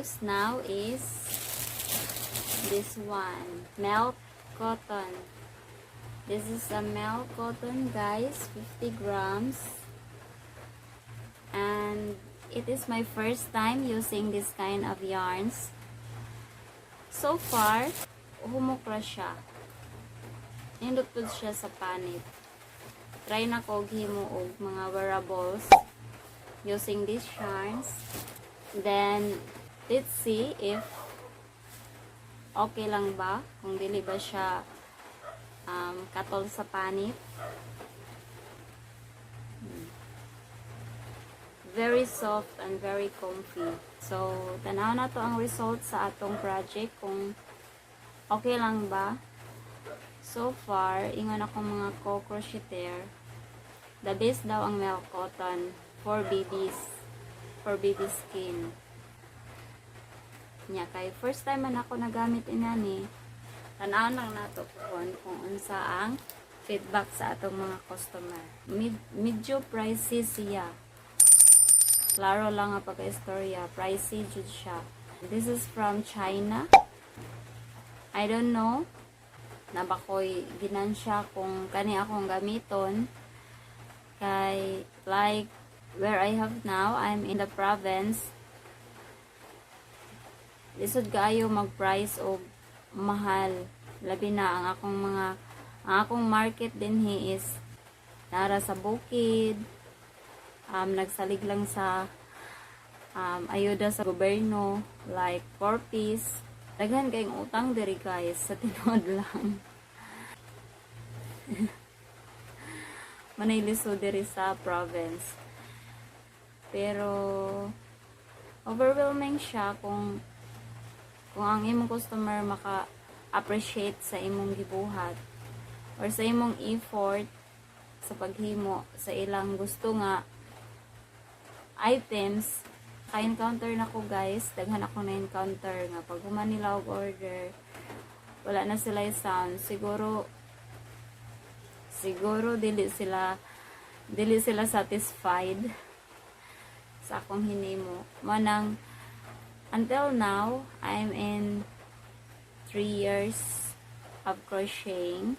use now is this one, milk cotton. This is a milk cotton, guys, 50 grams. And it is my first time using this kind of yarns. So far, humok ra siya. Nindot pud siya sa panit. Try na ko og himo og mga wearables using these yarns. Then, let's see if okay lang ba, kung dili ba siya katol sa panit. Very soft and very comfy. So, tanaw nato ang result sa atong project kung okay lang ba. So far, ingon akong mga co-crocheter, the best daw ang milk cotton for babies, for baby skin. Nya kay first time man ako nagamit inani, tan-awon lang nato kung unsa ang feedback sa atong mga customer. Medyo pricey siya. Klaro lang ang pagka-istorya, pricey jud siya. This is from China. I don't know na ba ko'y ginansya kung kani akong gamiton kay like where I have now, I'm in the province, lisod kaayo mag-price og mahal, labi na ang akong market dinhi is nara sa bukid, nagsalig lang sa ayuda sa gobyerno like 4 piece. Daghan kayong utang diri, guys, sa tinuod lang. Manay lisod diri sa province, pero overwhelming siya kung ang imong customer maka appreciate sa imong gibuhat or sa imong effort sa paghimo sa ilang gusto nga items. Ka-encounter na ko, guys, daghan ako na encounter nga pag human nila og order, wala na sila sound. Siguro siguro dili sila satisfied sa akong hinimo. Manang until now, I'm in 3 years of crocheting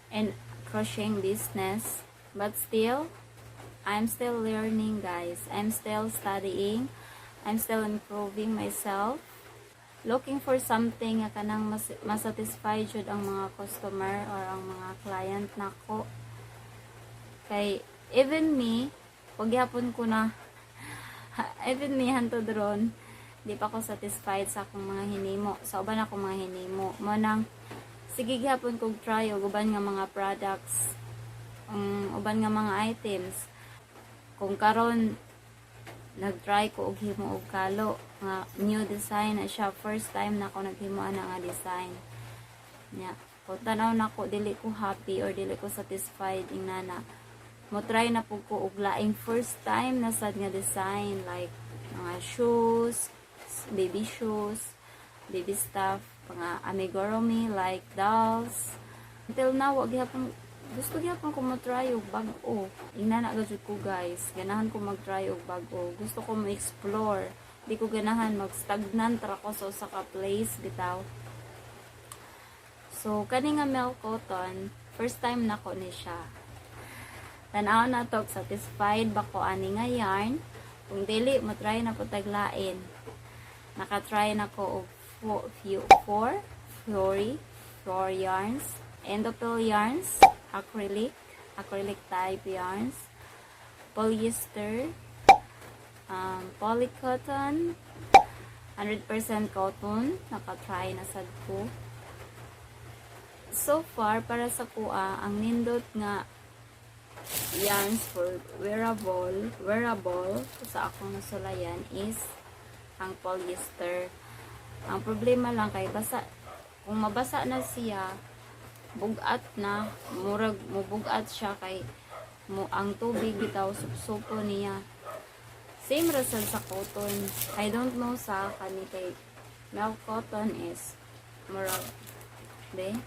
and crocheting business, but still I'm still learning, guys. I'm still studying. I'm still improving myself, looking for something nga kanang mas masatisfy jud ang mga customer or ang mga client nako. Kay even me, pag gyapon ko na, even me hantod ron, di pa ko satisfied sa akong mga hinimo, sa uban akong mga hinimo. Mo nang sige gyapon kog try og uban nga mga products, ang uban nga mga items. Kung karon nag-try ko og himo og kalo nga new design na siya, first time na ako naghimo ana nga design nya, kung tanaw nako dili ko happy or dili ko satisfied inana, mo try na pud ko og laing first time na sad nga design, like mga shoes, baby shoes, baby stuff, mga amigurumi like dolls. Until now, wag gyapon, gusto gyapon ko mo-try og bag-o. Ingna na jud ko, guys. Ganahan ko mag-try og bag-o. Gusto ko mo-explore. Di ko ganahan mag-stagnant ra ko sa usa ka place bitaw. So kani nga milk cotton, first time nako ni siya. Tan-aw na to, satisfied ba ko ani nga yarn. Kung dili, mo try na pud tag lain. Naka-try na ko og four, few, four, four, four yarns, Endofil yarns, acrylic, acrylic type yarns, polyester, polycotton, 100% cotton, naka-try na sad ko. So far, para sa kuha, ang nindot nga yarns for wearable sa akong nasulayan is ang polyester. Ang problema lang kay basa, kung mabasa na siya, bugat na, murag mubugat siya kay mo ang tubig bitaw supsupo niya. Same ra sad sa cotton. I don't know sa kani kay milk cotton is murag de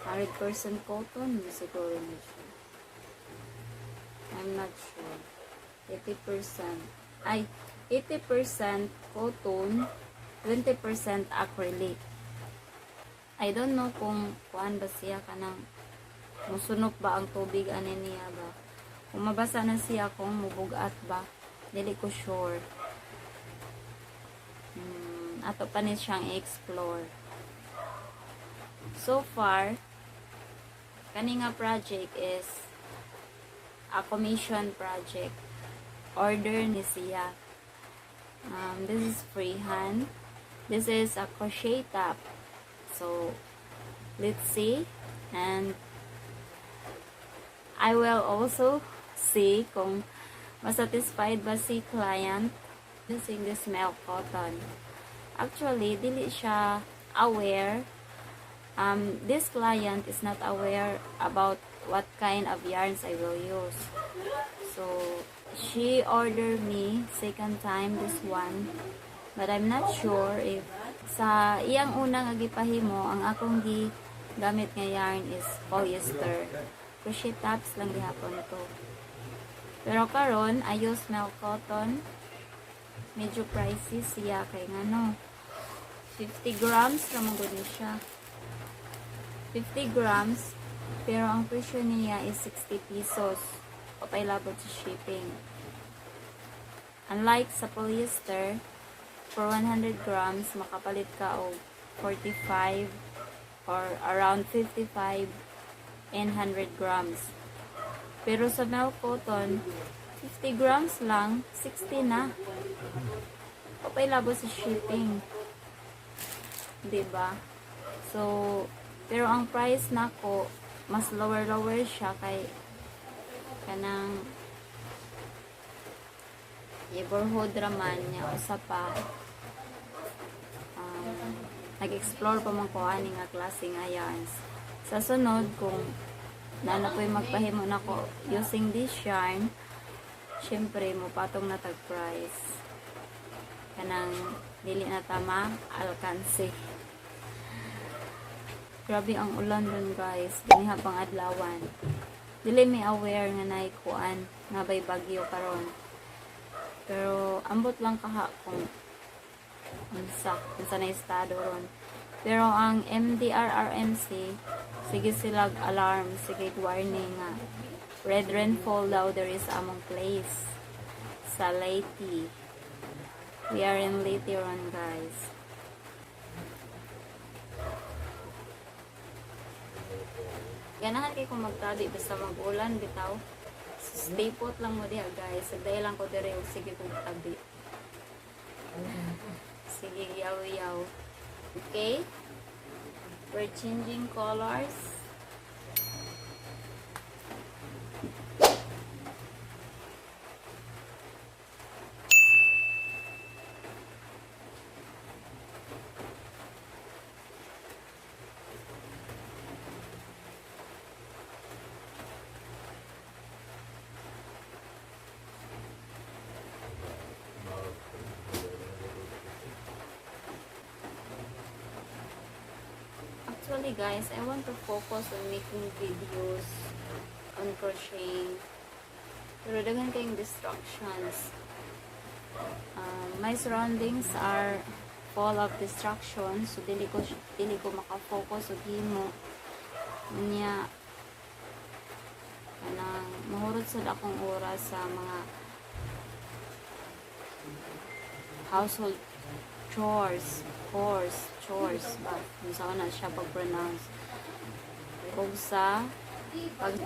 100% cotton siguro na siya. I'm not sure. 80%. Ay, 80% cotton, 20% acrylic. I don't know kung kuan ba siya, kanang musunok ba ang tubig ani niya ba. Kung mabasa na siya, kung mubugat ba. Dili ko sure. Ato pa ni siyang i-explore. So far, kani nga project is a commission project. Order ni siya. This is freehand. This is a crochet top. So, let's see. And I will also see kung masatisfied ba si client using this milk cotton. Actually, dili siya aware. This client is not aware about what kind of yarns I will use. So, she ordered me second time this one. But I'm not sure if sa iyang unang gipahimo, ang akong gi gamit nga yarn is polyester. Crochet tops lang gihapon to. Pero karon I use milk cotton. Medyo pricey siya kay ngano, 50 grams ra man gud ni siya. 50 grams, pero ang presyo niya is 60 pesos. Wa labot sa shipping. Unlike sa polyester, for 100 grams, makapalit ka og 45 or around 55 and 100 grams. Pero sa milk cotton, 50 grams lang, 60 na. Wa pay labot sa shipping. 'Di ba? So, pero ang price nako mas lower-lower siya kay kanang neighborhood raman niya. Usa pa, nag-explore pa man ko ani nga klase nga yarns. Sa sunod, kung naa na ko'y magpahimo nako using this yarn, syempre mo patong na tag price, kanang dili na ta ma-alkanse. Grabe ang ulan dun, guys, dinhi pang adlawan. Dili mi aware nga naay kuan nga bay bagyo karon, pero ambot lang kaha kung unsa na estado ron. Pero ang MDRRMC, sige sila alarm, sige warning nga red rainfall daw there is among place sa Leyte. We are in Leyte ron, guys. Ganahan kay kung magtabi basta mag-ulan bitaw. Stay put lang mo diha, guys. Sagday lang ko dire og sige kong tabi. Sige, yaw-yaw. Okay? We're changing colors. Actually, guys, I want to focus on making videos on crocheting. Pero daghan kayong distractions. My surroundings are full of distractions, so dili ko maka-focus og himo. Unya kanang mahurot sad akong oras sa mga household chores ba, kung saan na siya pag-pronounce, ug sa pag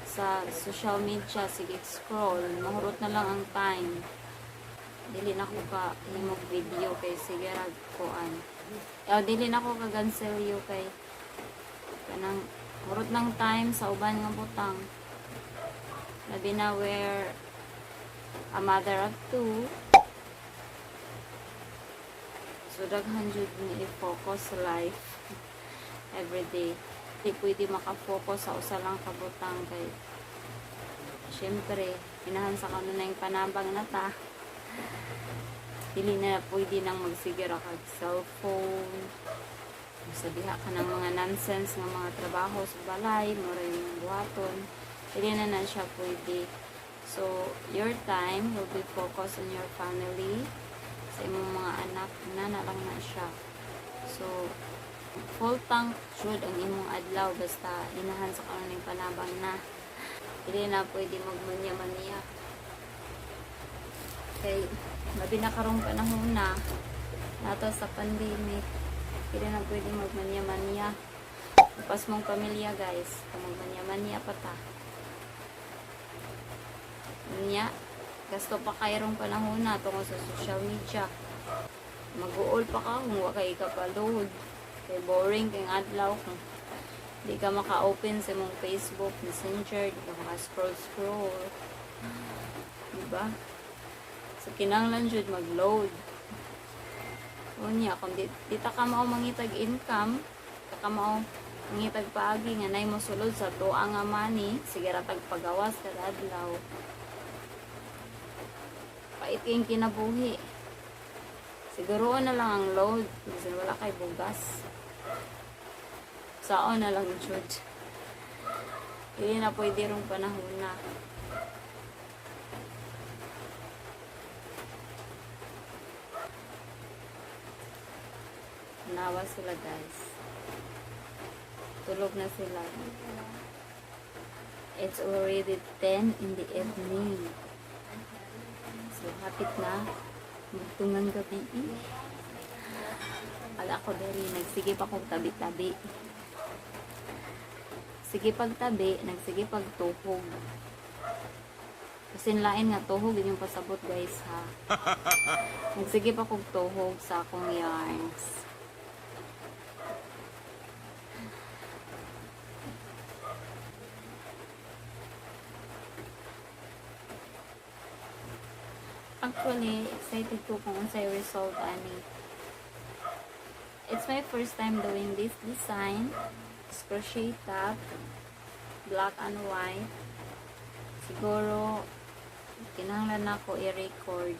sa social media, sige scroll, mahurot na lang ang time. Dili na ko ka himog video kay sige rag kuan. Eh, dili na ko kaganselyo kay kanang hurot ng time sa uban nga butang, labi na where a mother of two. So daghan jud ni i-focus sa life every day. Di pwede maka-focus sa usa lang ka butang kay syempre inahan sa kanunayng panabang na ta. Dili na pwede nang magsige ra kag cellphone sa diha ka ng mga nonsense nga mga trabaho sa balay, mura yung buhaton. Dili na na siya pwede. So, your time will be focused on your family, sa imong mga anak, na lang na siya. So, full tank jud ang imong adlaw basta inahan sa karon ning panabang na. Dili na pwede magmanya-manya. Kay labi na karong panahon na nato sa pandemic, dili na pwede magmanya-manya. Pas mong pamilya, guys, kung magmanya-manya pa ta. Nya, gasto pa kayrong panahon na tungkol sa social media. Mag-uol pa ka kung wa kay kapaluhod. Kay boring kay adlaw kung di ka maka-open sa imong Facebook, Messenger, di ka maka-scroll-scroll. Diba? So, kinahanglan jud mag-load. Unya, kung di ta ka mao mangitag income, ta ka mao mangitag paagi nga nay mo sulod sa tuwa nga money, sige ra tag pagawas kada adlaw. Pait kayong kinabuhi. Siguro na lang ang load kasi wala kay bugas. Sao na lang jud. Hindi na pwede rong panahon na. Nawa sila, guys. Tulog na sila. It's already 10 in the evening. So, hapit na. Magtungang gabi. Ala ko diri, nagsige pa kong tabi-tabi. Sige pagtabi, nagsige pagtuhog. Kasi lain nga tuhog, yun yung pasabot, guys, ha. Nagsige pa kong tuhog sa akong yarns. Actually, excited ko kung unsay result ani. It's my first time doing this design. It's crochet top, black and white. Siguro kinahanglan na ako i-record.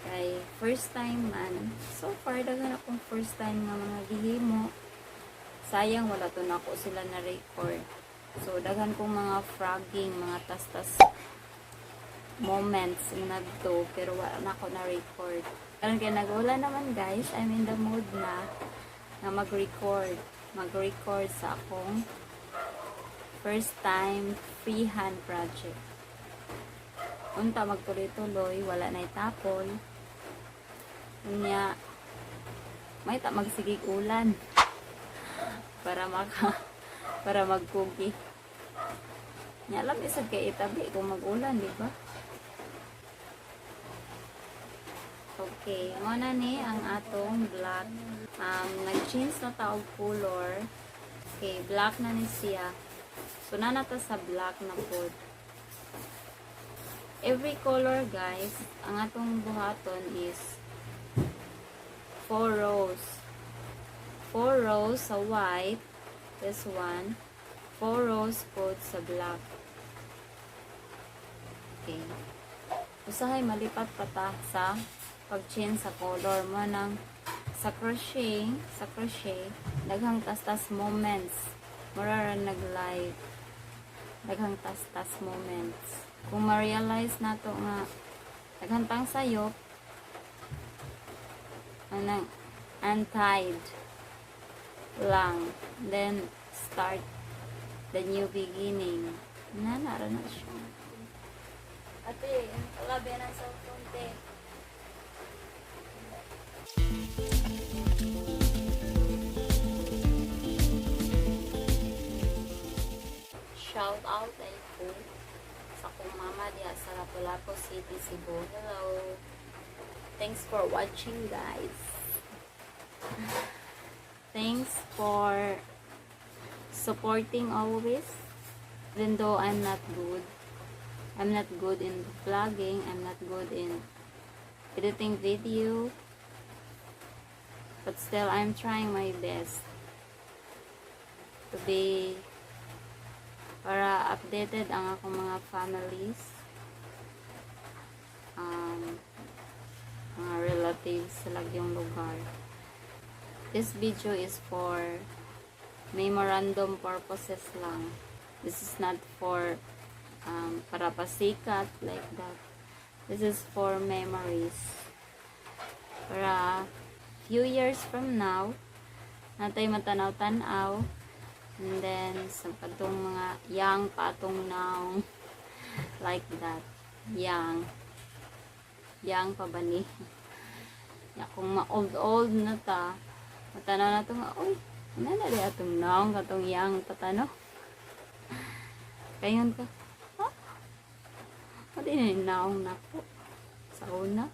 Kay first time man. So far daghan akong first time nga mga gihimo. Sayang wala to nako sila na record. So daghan kong mga frogging, mga tastas moments ngadto pero wala na ako na record. Karon kay nag-ulan naman, guys, I'm in the mood na nga mag-record. Mag-record sa akong first time freehand project. Unta magtuloy-tuloy, wala na itapon. Unya, may ta magsigig ulan para magkugi. Nya alam isad kay itabi kung mag-ulan, di ba? Okay, mo na ni ang atong black. Nag-change na ta og color. Okay, black na ni siya. So, na ta sa black na pod. Every color, guys, ang atong buhaton is 4 rows. 4 rows sa white, this one. 4 rows pod sa black. Okay. Usahay malipat pa ta sa pag-change sa color mo nang sa crochet daghang tastas moments, mura ra nag-live, daghang tastas moments. Kung ma-realize nato nga daghan tang sayop anang untied lang, then start the new beginning na nara na siya. Ate, ang kalabi ng cellphone, te. Shout out ay ko sa akong mama diha sa Lapu-Lapu City, Cebu. Hello. Thanks for watching, guys. Thanks for supporting always. Even though I'm not good. I'm not good in vlogging. I'm not good in editing video. But still, I'm trying my best to be para updated ang akong mga families, mga relatives sa lagyong lugar. This video is for memorandum purposes lang. This is not for Para pasikat like that. This is for memories. Para few years from now, natay matanaw-tanaw and then sa katong mga young pa atong nawong like that. Young. Young pa ba ni? Ya, kung ma-old-old na ta, matanaw na to nga, "Uy, ano na di atong nawong katong young pa ta, no?" Kayon ka, "Ha? Pati na yung nawong nako sa una."